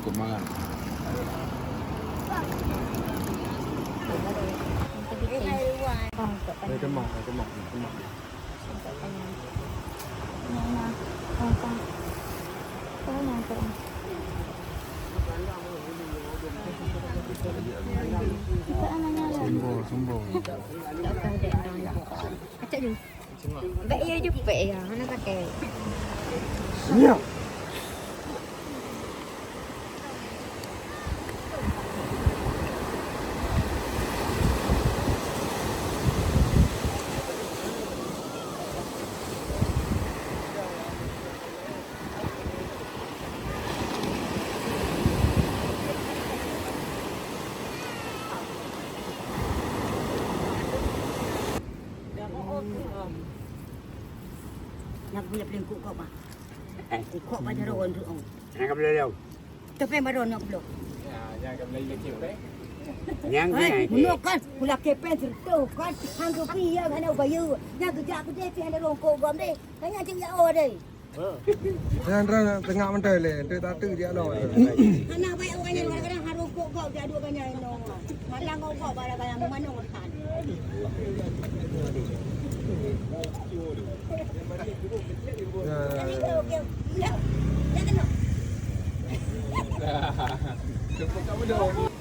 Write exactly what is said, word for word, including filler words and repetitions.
Kok mangan. Hai, temak, hai, temak, temak. Sombong, sombong. Bèk ya jepek ya, mana pakai? Siap. Nak punya pelengkuk kau, Pak. Eh. Kok banyak orang tu, oh. Nak ke belum? Tapi baru nak belum. Ya, ya ke belum lagi, Pak. Nyang hai, kena, menuk kan, pula kepeng serta kan, hang tu pi ya, hana ubaya. Nyang kejak aku deh, pi hana rongkok gom deh. Tanya cik ya, oh deh. Nyan, nyan, teungoh mantong lé, tu tatu dia lo. Anak baik orang nyan, kadang-kadang harus kok kok dia dua banyak ino. Malang kok kok bala-bala mana makan. Nah. Jadi, okey. Dah, dah kena. Tepuk kat mana?